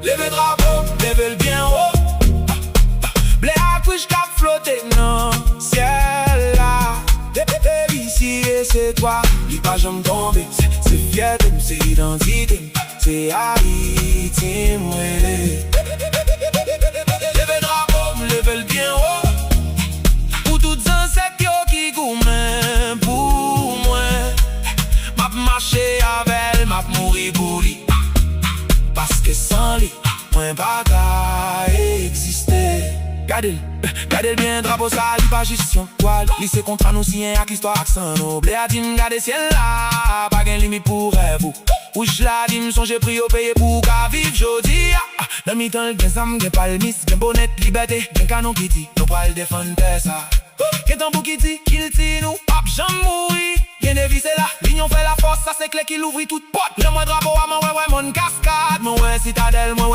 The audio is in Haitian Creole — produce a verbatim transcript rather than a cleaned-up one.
Leve drapo m, leve l byen wo. Ble ak wouj k ap flote nan syèl la. Peyi si e se twa, li pa janm tonbe. Se, se fyète m, se idantite m, se Ayiti m rele. Leve drapo m, leve l byen wo. Pou tout zansèt yo ki goumen pou mwen. M ap mache avè l, m ap mouri pou li. Paske san li, mwen pa ka egziste. Gade l, gade l byen, drapo sa, li pa jis yon twal. Li se kontra nou siyen ak istwa ak san nou. Ble a di m gade syèl la, pa gen limit pou rèv ou. Wouj la di m sonje pri yo peye pou w ka viv jodi a. Nan mitan l gen zam, gen palmis, gen bonèt libète, gen kanon ki di nou pral defann tè sa. Gen tanbou ki di kilti nou p ap janm mouri. Gen deviz se la, linyon fè lafòs, sa se kle ki louvri tout pòt. Lè m wè drapo a, mwen wè, wè mòn kaskad, mwen wè sitadèl, mwen